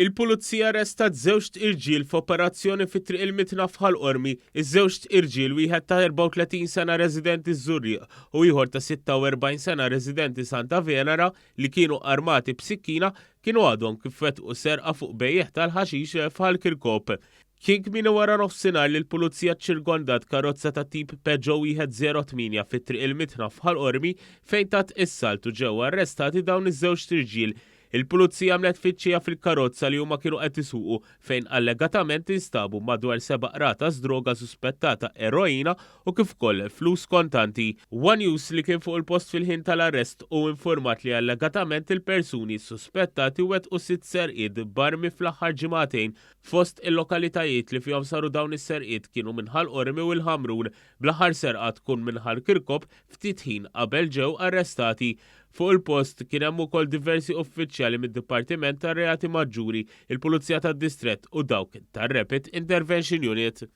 Il-Pulizija arrestat żewġt irġiel f'operazzjoni fi Triq il-Mitna f'Ħal Qormi. Iż-żewġt irġiel, wieħed ta' 34 sena residenti ż-Żurrieq u ieħor ta' 46 sena residenti Santa Venera li kienu armati b'sikkina, kienu għadhom kif wettqu serqa fuq bejjiegħ tal-ħaxix f'Ħal Kirkop. Kien kmieni wara nofsinhar li l-Pulizija ċċirkondat karozza ta' tip Peugeot 108 fi Triq il-Mitna f'Ħal Qormi fejn tat is-salt u ġew arrestati dawn iż-żewġt irġiel. Il-Pulizija għamlet tfittxija fil-karozza li huma kienu qed isuqu fejn allegatament instabu madwar seba' qratas droga suspettata eroina u kif ukoll flus kontanti. One News li kien fuq il-post fil-ħin tal-arrest hu infurmat li allegatament il-persuni suspettati wettqu sitt serqiet b'armi fl-aħħar ġimagħtejn. Fost il-lokalitajiet li fihom saru dawn is-serqiet kienu minn Ħal Qormi u l-Ħamrun, bl-aħħar serqa tkun minn Ħal Kirkop ftit ħin qabel ġew arrestati. Fuq il-post kien hemm ukoll diversi uffiċjali mid-Dipartiment tar-Reati Maġġuri, il-Pulizija tad-Distrett u dawk tar-Rapid Intervention Unit.